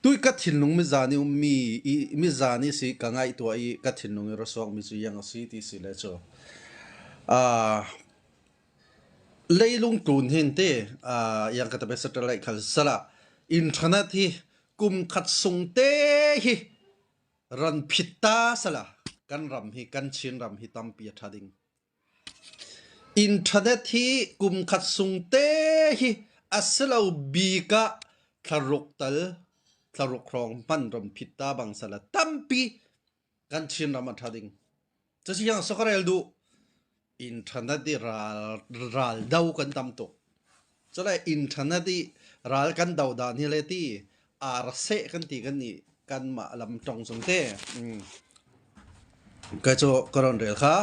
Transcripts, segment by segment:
Tui ka thinlung mizan i ummi i mizan i si ka ngaihtuah i ka thinlung i rasuakmi cu iang a si ti si le cu leilung tlun hin te iang ka tabe satellite khal sala internet hi kum khat sung te hi ran phit ta sala kan ram hi kan Chin ram hi tampi a tha ding. Internet hi kum khat sung te hi a si lo bik ah thlaruk tal thlaruk hrawng hman ram phit ta bang sala tampi kan Chin ram a ṭha ding. Cusi yang sokarel duh internet i ral ral do kan tam tuk. Cule internet i ral kan do dan hi le ti ar seh kan ti kan nih kanmah lam tong cung te. Ka cu ka ron rel kha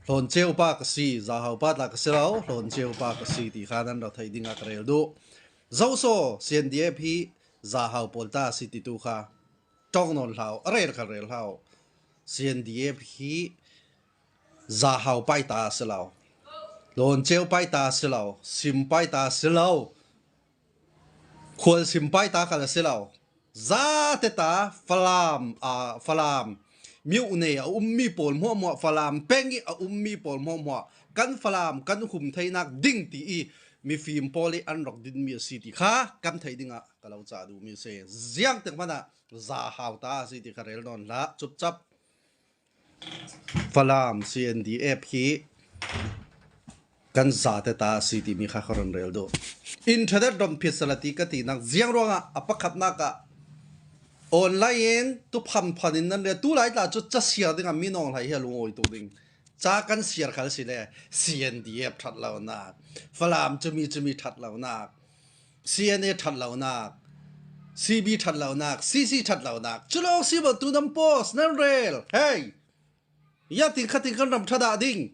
Hlawn ceu pa ka si, Zahau pa tla ka si lo, Hlawn ceu pa ka si ti kha nan rak theih ding ah ka rel duh. Zosaw CNDF hi Zahau pawl ta si ti tu kha tong nawn hlau, a rel kha rel hlau. CNDF hi Zahau pai ta si lo, Hlawn ceu pai ta si lo, Sim pai ta si lo, Khualsim paita kal a si lo. Zate ta Falam Falam myone a ummi pawl hmuahhmuah Falam peng i a ummi pawl hmuahhmuah kan Falam kan hum theinak ding ti i mifim pawl i an rak dinmi a si ti kha kan theih dingah ka lo cah duhmi a si. Ziang tik hmanh ah za hau ta a si ti kha rel nawn hlah. Cupcap Falam CNDF hi kan zate ta a si timi kha ka ron rel duh. Internet ron phit salati ka tinak ziang ruangah a pakhatnak ah online in tupham phan in nan rel tu lai tla cu ca siar ding ah minong hlai hi a lungawi tuk ding ca kan siar khal si le CNDF that lo nak Falam cumi cumi that lo nak CNA ṭhat lonak, CB ṭhat lonak, CC ṭhat lonak, culawng si tu nan post nan rel. Hey, ya tin khatin kan ram ṭhat ah ding.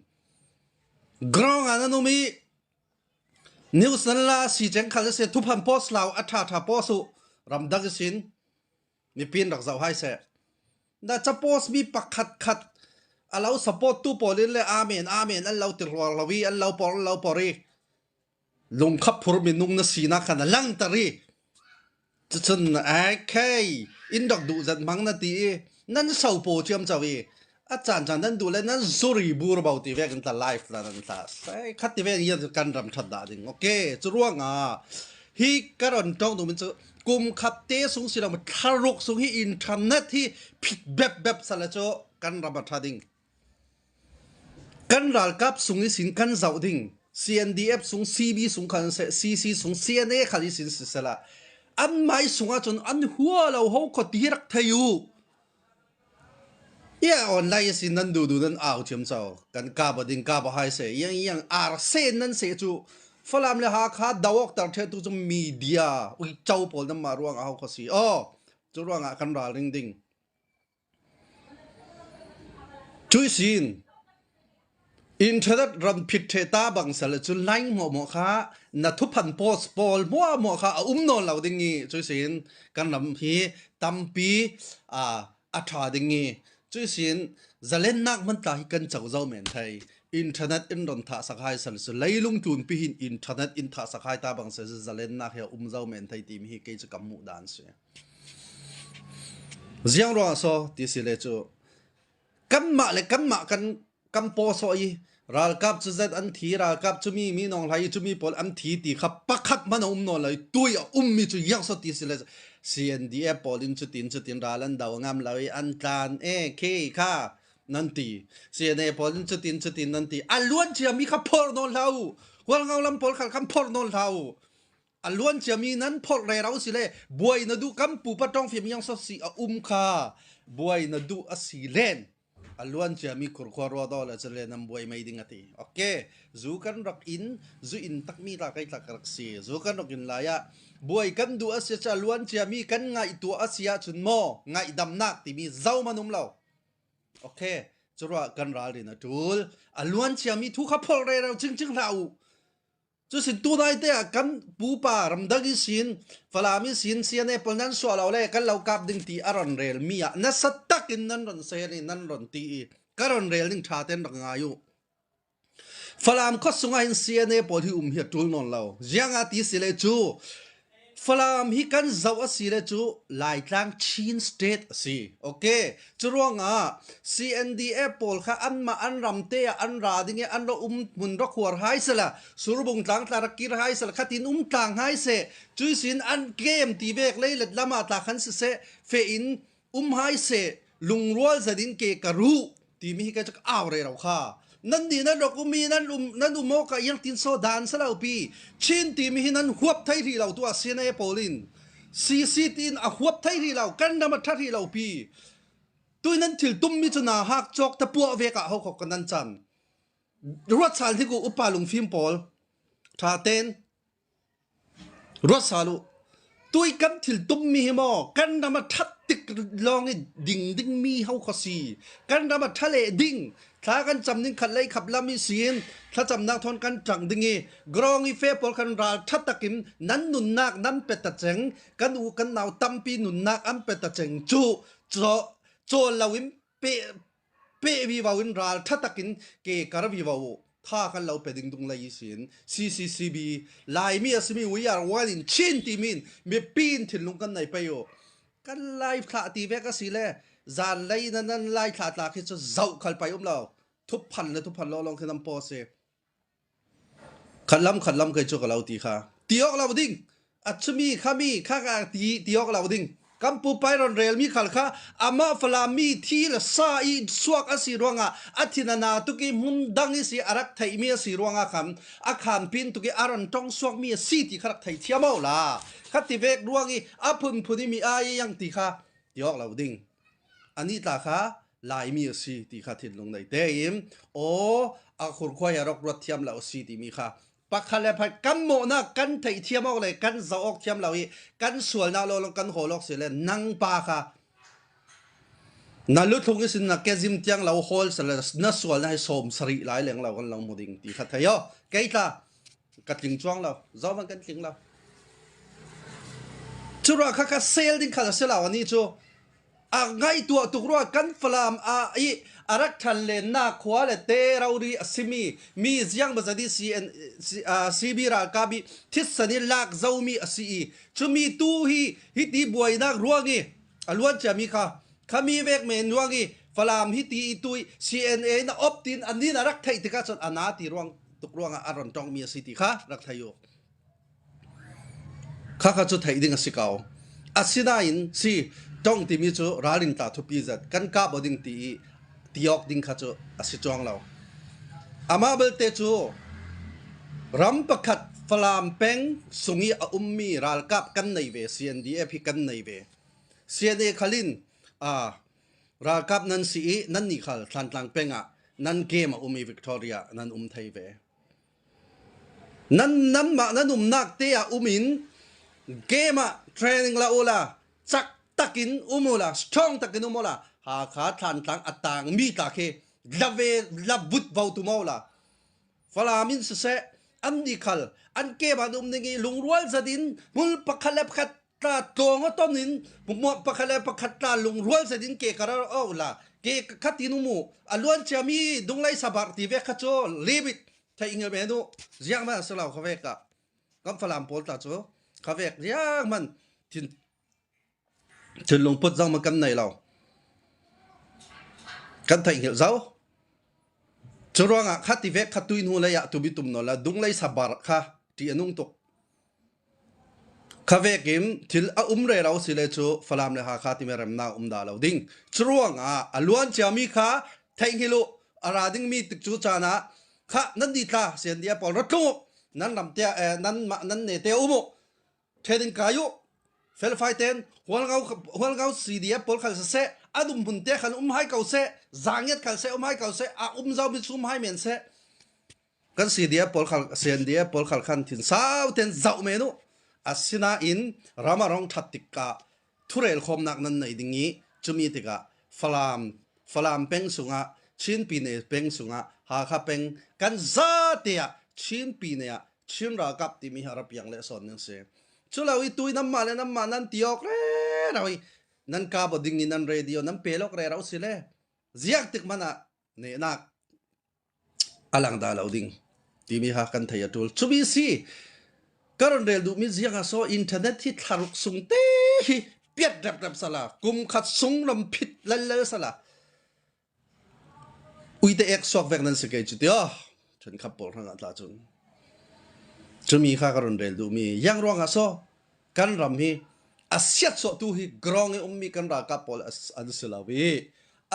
Ground ah nan um i news nan la si cheng khal se thuphan post lau a ṭha ṭha post u ramdang sin mipin rak zoh hai seh. Na ca post mi pakhat khat a lo support tu pawl in le amen amen an lo ti ruang lo i an lo por an lo por i Lungkhap phur minung na sinak kha na langhter i cucun okay inn rak duh zat hmang na ti i nan sopaw ciamco i a caan caan nan duh le nan zuri bur bo ti vek in tla live la nan tla sai khat ti vek yan kan ram that dah ding okay cu ruangah hi ka ron tong du min cu kum khat te sung si lo thlaruk sung hi internet hi phit bep bep sala cu kan ram a tha ding Kan ralkap sung i sin kan zoh ding CNDF sung, CB sung khan seh, CC sung, CNA khal i sin sisela an mai sung ahcun an hua lo ho kho ti rak thei u. Ia online sin nan du du nan au thiam cho kan ka ba ding ka ba hai se yang yang ar se nan se chu Falam le Hakha dawok tar the tu chu media ui chau pawl nan ma ruang a ho kho si o chu ruang ah kan ral ring ding Cuisin internet ram phit ṭhe ta bang sal cu laing hmuahhmuah kha na thuphan post pawl hmuahhmuah kha a um nawn lo ding i cuisin kan ram hi tampi a ṭha ding i cuisin zalennak hmantla hi kan co zau men thei internet in ron thah sak hai sal cu leilung tlun pi hin internet in thah sak hai ta bang sal cu zalennak hi a um zau men thei timi hi kei cu ka hmuh dan si. Ziang ruangah saw ti si le cu kanmah le kanmah kan kan paw sawh i ralkap cu zet an thi ralkap cu mi mi nong hlai cu mi pawl an thi ti kha pakhat hmanh a um nawn lo i tui a ummi cu iang saw ti si le CNDF pawl in cutin cutin ral an do ngam lo i an tlan e khi kha nan ti CNA pawl in cutin cutin nan ti a luan ciami kha phor nawn hlah u hualngo lam pawl kha khan phor nawn hlah u A luan ciami nan phorh rero si le buai na duh kam pupa tong fiam yang so si a um kha buai na duh a si len a luan ciami khurkhua rua do le chale nam buai mei ding ati okay zu kan rak in zu in takmi ta kai tlak rak si zu kan rak in lai ah buai kan duh a si cha luan ciami kan ngai tu a si ahcun maw ngaih damnak timi zo man um lo okay curah kan ralrin a tul a luan ciami thu kha phorh rero ching ching hlah u Cusin tunai te ah kan pupa ramdang i sin Falam i sin CNA pawl nan suah lo le kan lo kap ding ti a ron rel mi ah nasa tak in nan ron sel i nan ron ti i ka ron rel ning tha ten rak ngai u. Falam khua sung ah hin CNA pawl hi um hi a tul nawn lo. Ziang ah ti si le cu. Falam hi kan zoh a si le cu Laitlang Chin State a si. Okay. Cu ruangah CNDF pawl kha anmah an ram te ah an ra ding i an ra um hmun ra khuar hai sela Surbung tlang tla rak kir hai sela khatin um tlang hai se cui sin an kem ti vek lei let lama tla khan si se fe in um hai se lungrual zadin ke ka ru timi hi ka chak au re ro kha nan ni nan rak umi nan um nan umo ka yang tin so dan salo pi Chin timi hi nan huap thai ri lo tu a CNA polin CC tin a huap thai ri lo kan ram a tha ri lo pi tu nan thil tum mi chu na hak chok ta puah ve ka ho khok kan chan ruat sal hi ku upa lungfim pawl tha ten Ruat sal u. Tui kan thil tummi hi maw kan ram a ṭhat tik lawng i ding dingmi ho kha si. Kan ram a ṭha le ding. Thla kan cam ning khat lei khap lam i siin thlacamnak thawn kan ṭang ding i grong i fe pawl kan ral ṭha takin nan nunnak nan pe ta ceng kan u kan nau tampi nunnak an pe ta ceng cu cawl loin pe pe vivo in ral tha takin ke kar vivo tha kan lo pe ding dung lei sin CCCB Laimi asimi we are one in Chin timin mipi in thinlung kan nei pe u kan lai thla ti ve ka si le zan lei na nan lai thla tla khi chu zau khal pai um lo thup phan le thup phan lo long khi nam po si Khat lam khat lam kei cu ka lo ti kha. Ti awk lo ding. A chumi khami kha ka ti ti awk lo ding. Kan pupai ron relmi khal kha amah Falam mi thi le sa i suak a si ruangah a thin a na tuk i hmun dang i si a rak theihmi a si ruangah khan a khan pin tuk i a ron tong suakmi a si ti kha rak thei thiam o la. Kha ti vek ruang i a phunphun i mi ai yang ti kha ti awk lo ding. Anih tla kha Laimi a si ti kha thinlung nei tein aw a khurkhuai a rak ruat thiam lo a si timi kha pakhat le pakhat kan mawhnak kan theihthiam awk le kan zoh awk thiam lo i kan sualnak lawlawng kan hawl awk si le nang pa kha na luthlung i sin na kezim tiang lo hawl sale na sualnak hi sawm sarih lai leng lo kan lo mu ding ti kha thei o kei tla ka tling chuang lo zo man kan tling lo cu ruah kha kha sel ding khal a si lo ani cu a ngaihtuah tuk rua kan Falam a i a rak ṭhan len na khua le te rori a simi mi ziang bazadi CN CB ralkap i thitsan i lak zomi a si i cumi tu hi hiti buainak ruang i a luan ciami kha khami vek men ruang i Falam hi ti i tui CNA na op tin anin a rak theih tikah cun ana ti ruang tuk ruangah a ron tongmi a si ti kha rak thei u. Khakha cu theih ding a si ko. Asinain si tong timi cu ralring ta thupi zat kan kah bo ding ti i ti awk ding kha cu a si chuang lo. Amah belte cu ram pakhat Falam peng sung i a ummi ralkap kan nei ve CNDF hi kan nei ve. CNA khalin ralkap nan si i nan nih khal Thlantlang peng ah nan game a um i Victoria nan um thei ve. Nan nanmah nan umnak te ah um in game ah training la ula cak takin um ula strong takin um ula Hakha Thlantlang a tang mi ta khi lave labut vo tu mo la Falam in siseh an ni khal an ke ban um ning i lungrual zadin hmul pakhat le pakhat tla tlawng a ton in pakhat le pakhat tla lungrual zadin ke kar o la ke khatin umu a luan chiami dunglei sabar ti ve kha chu leave it thei ingel me nu ziang man selo kha vek ka kam falam pawl ta chu kha vek ziang man thin thinlung put zong man kan nei lo kan thei ngil zo cu ruangah kha ti vek kha tui hnu lei ah tubi tum no la dunglei sabar kha ti anung tuk Kha vekin thil a um rero si le cu Falam le Hakha timi remnak um dah lo ding. Curuangah a luan ciami kha theihnghilh u. A ra dingmi tik cu caan ah kha nan di tla CNDF pawl ra tlung u. Nan ram te nan mah nan ne te um u. Training kai u. Felfai ten Hualngo Hualngo CDF pawl khal siseh an um hmun te khan um hai ko seh zangiat khal seh um hai ko seh a um zau mi sum hai men seh Kan CDF pawl khal CNDF pawl khal khan thin sau ten zoh men u. Asinain ram a rong that tikah thurel khawmnak nan nei ding i cumi tikah Falam Falam peng sungah Chin Pine peng sungah Hakha peng kan zate ah Chin Pine ah Chin ralkap timi hi a ra piang le sawn ning si. Culo i tui nan mah le nan mah nan ti awk re ro i nan ka bo ding i nan radio nan pe lok re ro si le ziak tik man ah nehnak a lang dah lo ding timi kha kan thei a ṭul. Cumi si. Ka ron rel duhmi ziang ah so internet hi thlaruk sung te hi piat reprep sala kum khat sung ram phit lallal sala uite ek suak vek nan si kei cu tio ṭhen khap pawl hrang ah tla cun cumi kha ka ron rel duhmi yang ruang ah so kan ram hi a siat sawh tu hi grong i ummi kan ralkap pawl an si lo i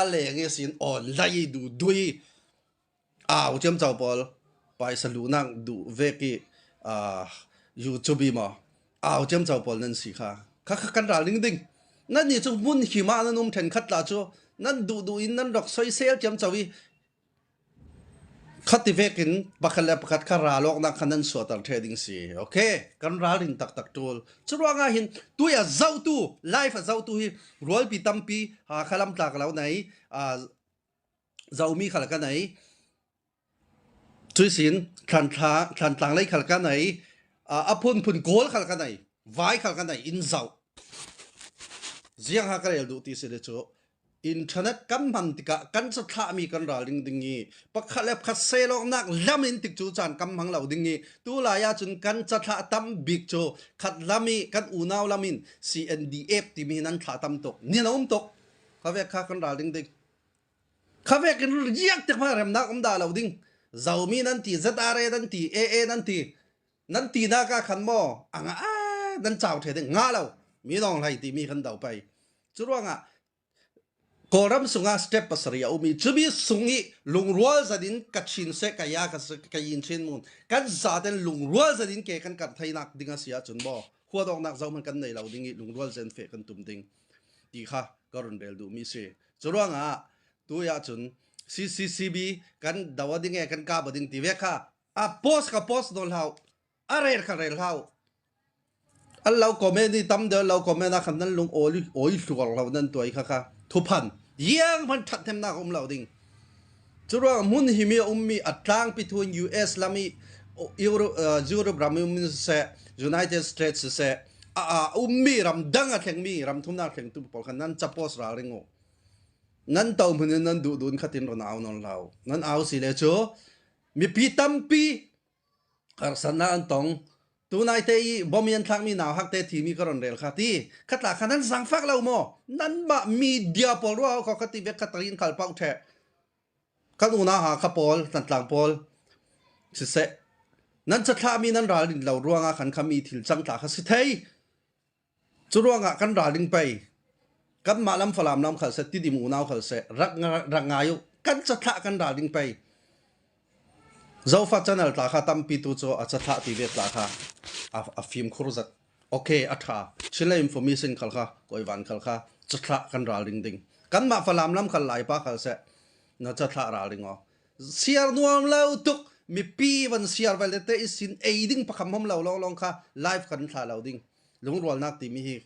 a leng i sin online du dui Au ciamco pawl paisa luhnak duh vek i YouTube i maw au ciamco pawl nan si kha. Khakha kan ral ding ding. Nan nih cu hmun him ah nan um ṭhenkhat la cu nan duh duh in nan rak soisel ciamco i khati vek in pakhat le pakhat kha ral awknak kha nan suahter ṭheh ding si. Okay, kan ralrin taktak ṭul. Curuang ah hin tui a zohtu, live a zohtu hi rualpi tampi Hakha lam tlak lo nei Zomi khal kan ei. Cuisin Thlantlang lei khal kan ei. A phunphun Kawl khal kan ei. Vai khal kan ei. Inn zoh. Ziang ha ka rel duh ti si le cu internet kan hman tikah kan cathlahmi kan ralring ding i pakhat le pakhat selawknak lam in tik cu caan kam hmang lo ding i tu lai ahcun kan cathlah tam bik cu khat lam i kan unau lam in CNDF timi nan thlah tam tuk nin a um tuk kha vek kha kan ralring ding Kha vek in riak tik hmanh remnak um dah lo ding. Zomi nan ti, ZRA nan ti, AA nan ti, nan ti nak ah khan maw anga nan chau the ding nga lo mi dong hlai ti mi kan do pai. Cu ruangah Kawlram sungah step pasarih a um i cumi sung i lungrual zat in Kachin seh Kaya Kayin Chin mun kan zaten lungrual zat in ke kan kar theinak ding a si ahcun maw huadawknak zohman kan nei lo ding i lungrual zen fe kan tum ding ti kha ka run rel duhmi si. Curuangah tu ahcun CCCB kan do ding e kan kah ding ti ve kha a post ka post nawl hau a rel ka rel hau an lo comment i tam deuh lo comment ah khan nan lung oi oi hluar lo nan tuai kha kha thuphan iang man that hnemnak um lo ding curuang hmun hi mi ummi a tlangpi thun US lam i Europe Europe ram um seh United States seh a ummi ram dang a thlengmi ram thumnak thlengtu pawl khan nan capos ralring u nan to hmun in nan duh dun khatin ron au non lau nan au si le cu mipi tampi harsatnak an tong tunai te i bom yan thlakmi nau hak te thimi ka ron rel kha ti khatla kha nan zangfak lo maw nan mah media pawl ruah ko khati vek khatalin khal pau the Kan unau Hakha pawl, Thantlang pawl siseh nan cathlahmi nan ralrin lo ruangah khan khami thil cang tla kha si thei. Cu ruangah kan ralring pei. Kanmah lam Falam lam khal seh, Tidim unau khal seh, rak rak ngai u. Kan cathlah kan ralring pei. Zofa channel tla kha tampi tu cu a cathlah ti ve tla kha a fimkhur zat. Okay, a ṭha. Chile information khal kha kawivan khal kha cathlah kan ralring ding. Kanmah Falam lam khal Laipa khal seh na cathlah ralring aw. Siar nuam lo tuk mipi van siar vel te isin ei ding pakham hom lo long long kha live kan thla lo ding. Lungrualnak timi hi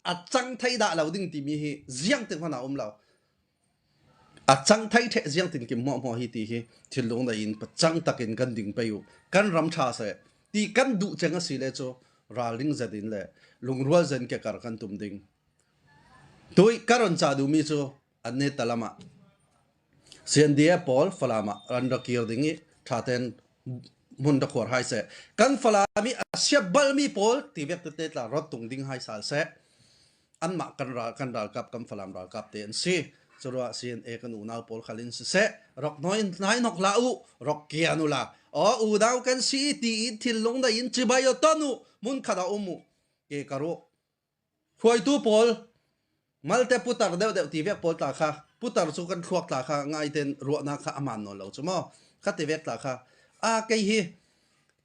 a cang thei dah lo ding timi hi ziang tin hmanh a um lo. A cang thei the ziang tin kim hmuah hmuah hi ti hi thinlung nei in pacang takin kan ding pei u. Kan ram tha seh ti kan duh ceng a si le cu ralring zet in le lungrual zen ke kar kan tum ding. Tui karon ca duhmi cu an ne talam ah CNDF pawl Falam ah an rak kir ding i ṭhaten hmun rak khuar hai seh. Kan Falam i a siap balmi pawl ti vek tete tla rot tung ding hai sal seh. Anmah kan ral kan ralkap kan Falam ralkap te an si. Curuah CNA kan unau pawl khal in siseh rok noi nai nok la u rok kian u la o unau kan si ti in thinlung na in chibai o ton u mun khat a um u ke karu Hruaitu pawl malte putar deuhdeuh ti vek pawl tla kha putar cu kan thluak tla kha ngai ten ruahnak kha aman nawn lo cu maw kha ti vek tla kha a kei hi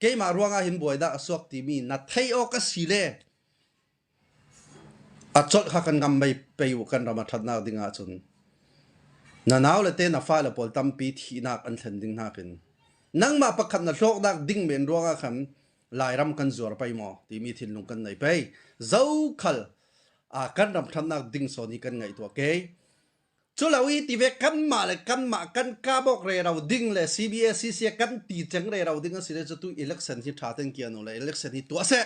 keimah ruangah hin buai dah a suak timi na thei awk a si le a colh kha kan ngam mei pei u kan ram a ṭhatnak ding ahcun na nau le te na fale pawl tampi thihnak an thlen ding nakin nangmah pakhat na hlawknak ding men ruangah khan Lairam kan zuar pei maw timi thinlung kan nei pei. Zokhal a kan ram ṭhatnak ding sawn hi kan ngaihtuah ke. Culo i ti ve kanmah le kanmah kan kabok re ro ding le CBACC kan ti ceng re ro ding a si le cu tu election hi ṭha ten kian u le election hi tuah seh.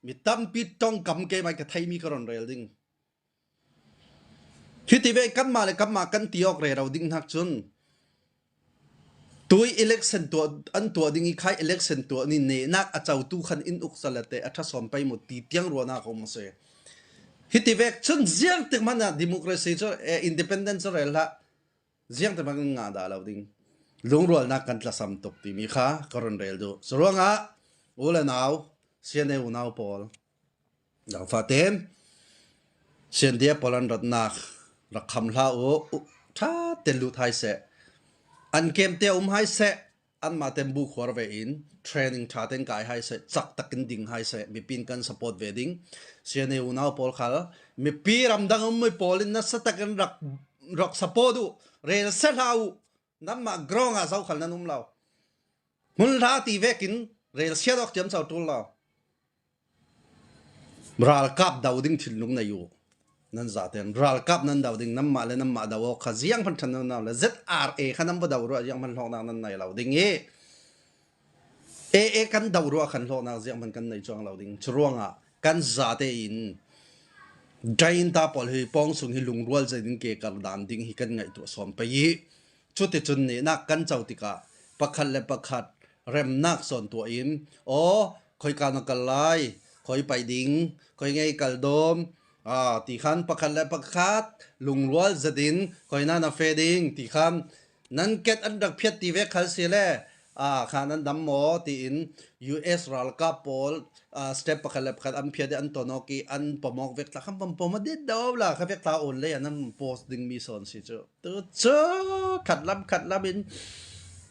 Mi tampi tongkam ke mai ka theimi ka ron rel ding. Hi ti ve kanmah le kanmah kan ti awk re ro ding hnak cun. Tui election tuah an tuah ding i khai election tuah ni nehnak a cotu khan in uk salate a ṭha sawm pei mu ti tiang ruahnak um a si. Hiti vek cun ziang tik hmanh ah democracy cu independence cu rel hlah. Ziang te bang ngah dah lo ding. Lungrualnak kan tlasam tuk timi kha ka run rel duh. Curuangah u le nau, CNA unau pawl, Zaangfahten CNDF pawl an ratnak rak kham hlah u. Ṭha tein lut hai seh. An kem te um hai seh. Anmah ten bu khuar ve in training ṭha ten kai hai seh. Cak takin ding hai seh. Mipin kan support ve ding. CNA unau pawl khal mipi ramdang ummi pawl in nasa takin rak rak support u. Rel seh hlah u. Nanmah grong ah zokhal nan um lo. Hmun hla ti vekin rel siat awk thiam cho ṭul lo. Ralkap do ding thinlung nei u. Nan zaten ralkap nan do ding nanmah le nanmah do awk kha ziang hmanh ṭhan nan le ZRA kha nan va do rua ziang hmanh hlawknak nan nei lo ding i AA kan do rua khan hlawknak ziang hmanh kan nei chuang lo ding. Curuangah kan zate in Dainta pawl hi pawng sung hi lungrual zeiding ke kar dan ding hi kan ngaihtuah sawm pei i Cuticun nehnak kan co tikah pakhat le pakhat remnak zawn tuah in aw khoika na kal lai, khoi pai ding, khoi ngei kal dawm, ti khan pakhat le pakhat lungrual zat in khoi na na fe ding ti khan nan ket an rak phiat ti ve khal si le kha nan dam maw tiin US ralkap pawl step pakhat le pakhat an phiat i an ton awk i an pom awk vek tla khan pom pom a dit do la kha vek tla on le an post ding mi sawn si cu. Tu cu khat lam khat lam in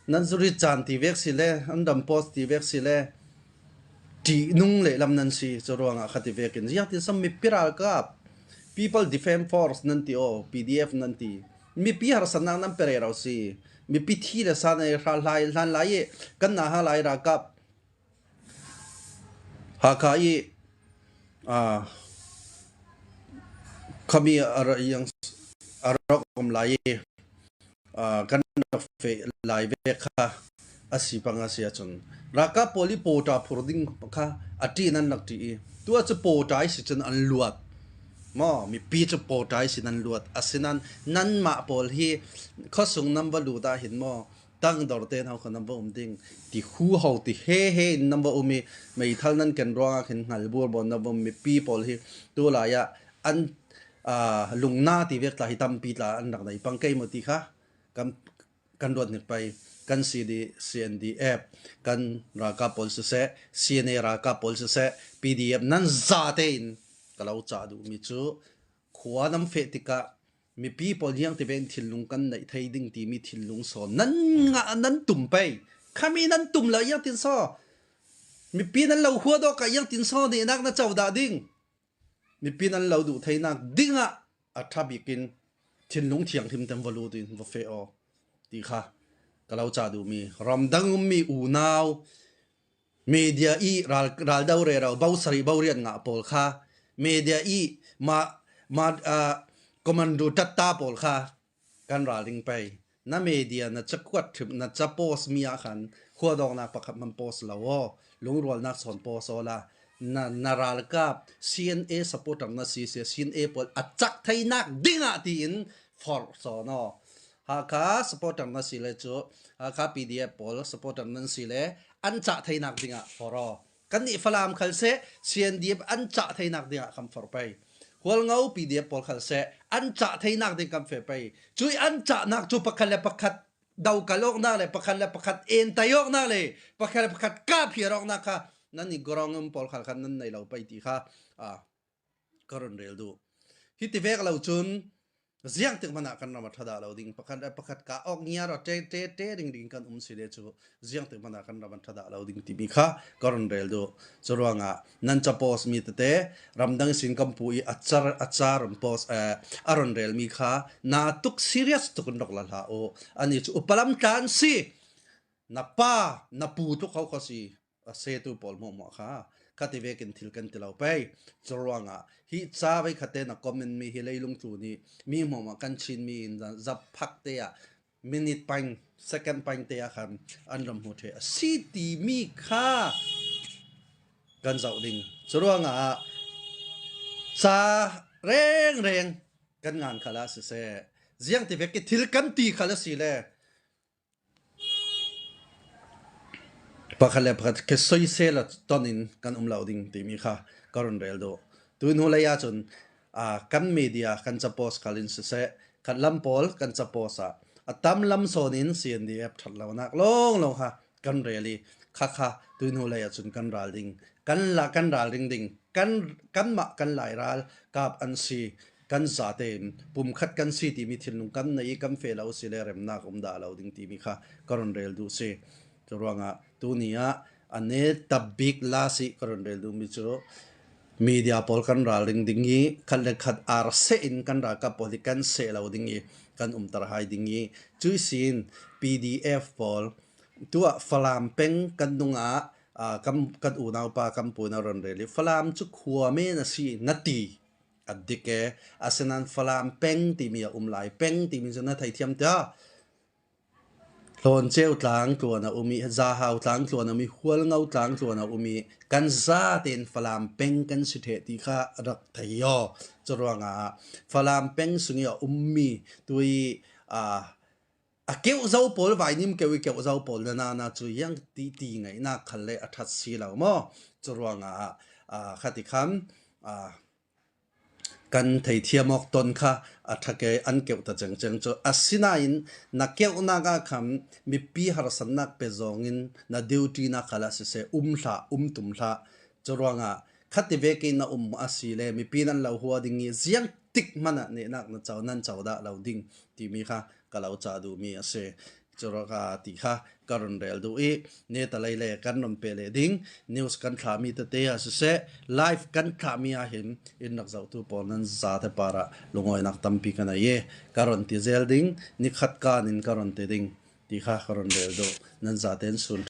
nan zuri caan ti vek si le an dam post ti vek si le ṭihnung lehlam nan si. Cu ruangah kha ti vek in ziang tin sam mipi ralkap People Defence Force nan ti aw PDF nan ti mipi harsatnak nan pere ro si mipi thi le sa nei hral hlai hlan lai i kan na ha lai ralkap Hakha i khuami a rak um lai i kan rak feh lai ve kha a si pang a si ahcun ralkap pawl i pawṭa phur ding kha a ṭih in an rak ṭih i tu ah cu pawṭa i si cun an luat. Maw mipi cu pawṭa i sin an luat. Asinain nanmah pawl hi khuasung nan va lut ahhin maw tangdor te hna kha nan va um ding ti huho ti he he in nan va um i meithal nan ken ruangah khin hngal burbon nan va um mipi pawl hi tu lai ah an lungna ti vek tla hi tampi tla an rak nei pang kei mo ti kha kan kan ruat nik pai kan CD CNDF kan ralkap pawl siseh CNA ralkap pawl siseh PDF nan za tein ka lo ca duh mi cu khua nan feh tikah mipi pawl hiang ti ven thinlung kan neih thei ding timi thinlung sawn nan ngah nan tum pei khami nan tum lo yang tin so mipi nan lo hua do ka yang tin so ne nak na cho dah ding mipi nan lo duh thei nak ding ah a tha bikin thinlung thianghlim tem valu tin va fe o ti kha ka lo cha du mi ramdang ummi unau Media i raldo rero bo sarih bo riat ngah pawl kha media i ma ma commando tatta pawl kha kan ralring pei. Na media na cakuat hrim na ca post mi ah khan khuadawknak pakhat man post lo aw lungrualnak sawn post aw la na na ralkap CNA supporter na si si CNA pawl a cak theinak ding ah tiin forh sawn aw Hakha supporter na si le cu Hakha PDF pawl supporter nan si le an cah theinak dingah for kan nih Falam khal seh CNDF an cah theinak dingah kan for pei Hualngo PDF pawl khal seh an cah theinak ding kan fe pei cui an cahnak cu pakhat le pakhat do kal awknak le pakhat le pakhat en tai awknak le pakhat le pakhat kah phiar awknak kha nan i gorongum pawl khal khan nan nei lo pei ti kha ka run rel duh. Hi ti vek lo cun ziang tik hmanh ah kan ram a ṭha lo ding pakhat le pakhat ka awk ngiar te te te ding ding kan um si le cu ziang tik hmanh ah kan ram a ṭha lo ding timi kha ka run rel duh. Cu ruangah nan ca post mi tete ramdang sin kan pu i a car a car run post a run rel mi kha na tuk serious tuk in rak la hlah u. Ani cu upalam tlan si na pa na pu tuk ho kho si a setu pawl hmuahhmuah kha khati vekin thil kan ti lo pei. Cu ruangah hi ca vei khate na comment mi hi leilung tlu nih mi hmuahhmuah kan Chin mi in zap phak te ah minute pang second pang te ah khan an ram hmu the a si ti mi kha kan zoh ding. Cu ruangah ca reng reng kan ngan khala siseh ziang ti vek i thil kan ti khal a si le. Pakhat le pakhat ke soisel ton in kan um lo ding timi kha ka run rel duh. Tu hnu lei ahcun kan media kan capost khal in siseh, khat lam pawl kan capost ah a tam lam sawn in CNDF ṭhat lonak lawnglawng kha kan rel i khakha tu hnu lei ahcun kan ral ding, kan la kan ralring ding, kan kanmah kan lai ral kap an si, kan zate in pumkhat kan si timi thinlung kan nei i kan fe lo si le remnak um dah lo ding timi kha ka run rel duh si. Cu ruangah tuni ah a ne tabbik la si ka run rel duhmi cu media pawl kan ralring ding i khat le khat ar seh in kan ralkap pawl hi kan seh lo ding i kan umter hai ding i cui sin PDF pawl tuah Falam peng kan nung ah kan kan unau pa kan pu na ron rel i Falam cu khua men a si na ti a dik e. Asinain Falam peng timi a um lai. Peng timi cu na theithiam tiah. Hlawnceu tlang tluan a um i Zahau tlang tluan a um i Hualngo tlang tluan a um i kan za tein Falam peng kan si ṭheh ti kha rak thei aw. Curuangah Falam peng sung i a ummi tui a keuh-zo pawl vainim keuh i keuh-zo pawl na na cu iang ti ti ngaihnak khal le a ṭhat si lo maw? Curuangah khati khan Kan theithiam awk ton kha a ṭhake an keuh ta cengceng cu. Asinain na keuhnak ah khan mipi harsatnak pe zong in na duty na kal ah siseh um hlah, um tum hlah. Curuangah khati vek in na um a si le mipi nan lo hua ding i ziang tik hmanh ah nehnak na co nan co dah lo ding timi kha ka lo cah duhmi a si. Curuangah ti kha ka run rel duh i ne talei le kan run pe le ding news kan thlahmi tete ah siseh live kan thlahmi ah hin in rak zohtu pawl nan zate par ah lungawinak tampi ka nei i ka run ti zel ding nikhat kaan in ka run ti ding ti kha ka run rel duh nan zaten sun.